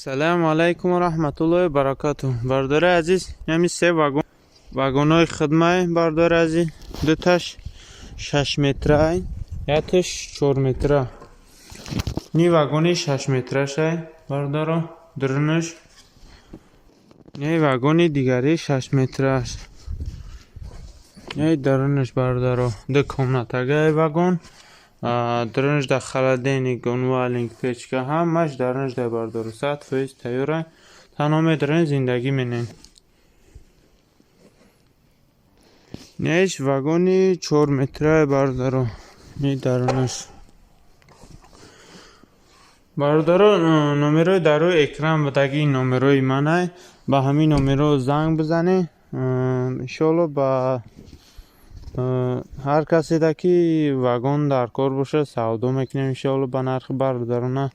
Салому алайкум ва раҳматуллоҳи баракату. Бародари азиз, ҳами се вагон, вагонҳои хидмай, бародари азиз, дуташ 6 метрай, якташ 4 метра. Ни вагони 6 метрашай, бародаро, дурунаш. Не, вагони дигари 6 метраш. Не, дарунаш, бародаро, ду комнатагай вагон. Дарунаш да холодильник, умывальник, печка, ҳамаш дарунаш да, бародаро, 100% тайёра. Танҳо медарен, зиндагӣ менем. Неш вагони 4 метрае, бародаро. Не, дарунаш. Бародаро, номерои дар рӯи экран будаги, номерои манай. Ба ҳамин номеро занг бизанед. Иншоалло, ба ҳар каседа ки вагон дар кор бошад, савдо мекунем, иншоалло, ба нархи бародарона.